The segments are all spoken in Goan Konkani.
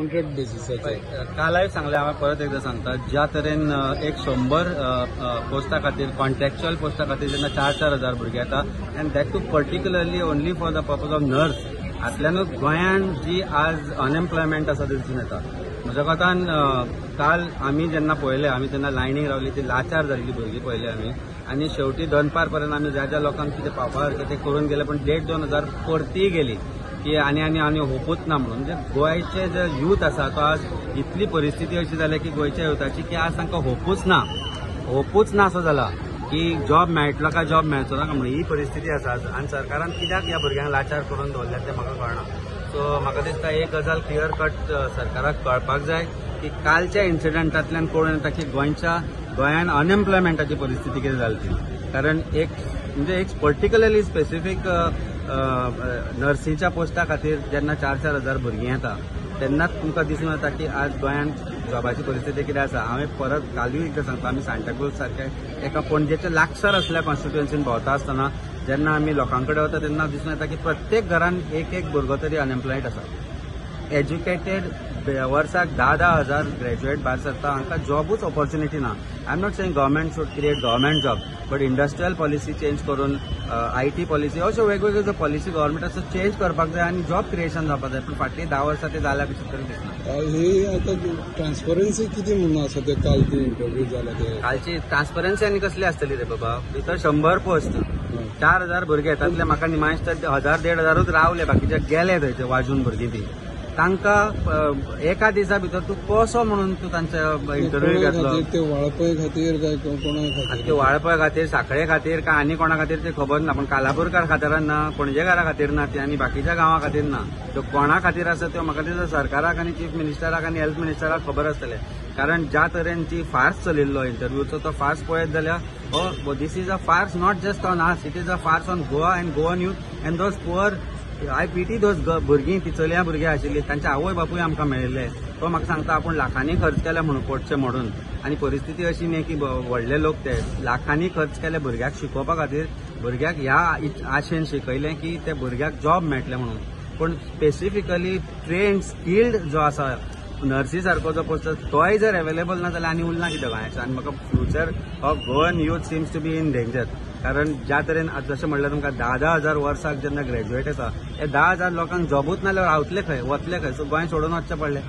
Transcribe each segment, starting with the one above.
कॉन्ट्रॅक्ट बेसिसाचेर. कालय सांगलें, हांवें परत एकदां सांगता, ज्या तरेन 100 पोस्टा खातीर, कॉन्ट्रॅक्च्युअल पोस्टा खातीर जेन्ना 4-4 हजार भुरगे येता and that too particularly only for the purpose of nurse, हातल्यानूच गोंयान जी आज अनएम्प्लॉयमेंट आसा ती दिसून येता. म्हज्या कोतान काल आमी जेन्ना पळयलें, आमी तेन्ना लायनीक रावली ती लाचार जाल्ली भुरगीं पळयली आमी आनी शेवटी दनपार पर्यंत आमी ज्या ज्या लोकांक कितें पावपा सारकें तें करून गेले, पण 1500-2000 परतीय गेली की आनी आनी आनी होपूच ना म्हणून. म्हणजे गोंयचे जे यूथ आसा तो आज इतली परिस्थिती अशी जाल्या की गोंयच्या युथाची की आज तांकां होपूच ना, होपूच ना असो जाला की जॉब मेळटलो काय जॉब मेळचो ना म्हणून. ही परिस्थिती आसा आज आनी सरकारान कित्याक ह्या भुरग्यांक लाचार करून दवरल्या तें म्हाका कळना. सो म्हाका दिसता एक गजाल क्लियर कट सरकाराक कळपाक जाय की कालच्या इन्सिडंटांतल्यान कळून येता की गोंयान अनएम्प्लॉयमेंटाची परिस्थिती कितें जाली ती. कारण एक म्हणजे एक पर्टिक्युलरली स्पेसिफीक नर्सीच्या पोस्टा खातीर जेन्ना 4-4 हजार भुरगीं येता तेन्नाच तुमकां दिसून येता की आज गोंयांत जॉबाची परिस्थिती कितें आसा. हांवें परत कालूय एकदां सांगता, आमी सांताक्रूज सारखे एका पणजेच्या लागसार असल्या कॉन्स्टिट्युएन्सीन भोंवता आसतना जेन्ना आमी लोकां कडेन वता तेन्ना दिसून येता की प्रत्येक घरान एक एक भुरगो तरी अनएम्प्लॉयड आसा. एज्युकेटेड, वर्साक 10-10 हजार ग्रॅज्युएट भायर सरता, हांकां जॉबूच ऑपॉर्च्युनिटी ना. I am not saying government should create government job, but industrial policy change करून, IT policy, अश्यो वेगवेगळ्यो ज्यो पॉलिसी गव्हर्मेंटाचो चेंज करपाक जाय आनी जॉब क्रिएशन जावपाक जाय. पूण फाटलीं 10 वर्सां ते जाल्या कशें तरी दिसना. ही आतां ट्रान्सपरन्सी कितें म्हणून आसा ते काल ती इंटरव्यू जाला ते? कालची ट्रान्सपरन्सी आनी कसली आसतली रे बाबा? भितर 100 पोस्ट, 4000 भुरगे, तातले म्हाका निमाणें तर हजार 1500च रावले, बाकीचे गेले थंयचे वाजून भुरगीं ती. तांकां एका दिसा भितर तूं कसो म्हणून तूं तांचे इंटरव्यू कोणा घेतलो? खातीर ते, वाळपय खातीर काय कोणा खातीर? ते वाळपय खातीर, साखळे खातीर काय आनी कोणा खातीर ते खबर ना, पण कालापूरकार खातीर ना, पणजेकारा खातीर ना ते आनी बाकीच्या गांवा खातीर ना. त्यो कोणा खातीर आसा त्यो म्हाका दिसता सरकाराक आनी चीफ मिनिस्टराक आनी हेल्थ मिनिस्टराक खबर आसतलें. कारण ज्या तरेन ती फार्स चलिल्लो इंटरव्यूचो तो फार्स पळयत जाल्यार हो this is a farce not just on us, it is a farce on Goa and Goan youth and those poor, I pity those भुरगीं. ती चलयां भुरगीं आशिल्ली, तांचे आवय बापूय आमकां मेळिल्ले. तो म्हाका सांगता आपूण लाखांनी खर्च केला म्हणून पोटचे म्हणून आनी परिस्थिती अशी न्ही की व्हडले लोक ते लाखांनी खर्च केले भुरग्याक शिकोवपा खातीर, भुरग्याक ह्या आशेन शिकयलें की ते भुरग्याक जॉब मेळटले म्हणून. पूण स्पेसिफिकली ट्रेन्ड स्किल्ड जो आसा नर्सी सारको जो पोस्ट तोय जर अवेलेबल ना जाल्यार आनी उरना कितें गोंयाचें? आनी म्हाका future of Goan youth seems to be in danger. कारण ज्या तरेन आतां जशें म्हणलें तुमकां, 10-10 हजार वर्साक जेन्ना ग्रॅज्युएट येता, हे 10,000 लोकांक जॉबूच नाल्यार रावतले खंय, वतले खंय? सो गोंय सोडून वचचें पडलें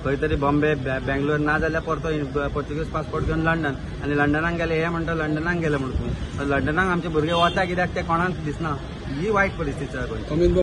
खंय तरी, बॉम्बे, बेंगलोर, ना जाल्यार परतो पोर्तुगीज पासपोर्ट घेवन लंडन. आनी लंडनाक गेले, हे म्हणटा लंडनाक गेले म्हणून तुमी, लंडनाक आमचे भुरगे वता कित्याक ते कोणाक दिसना. ही वायट परिस्थिती आसा गोंयची. अमीत.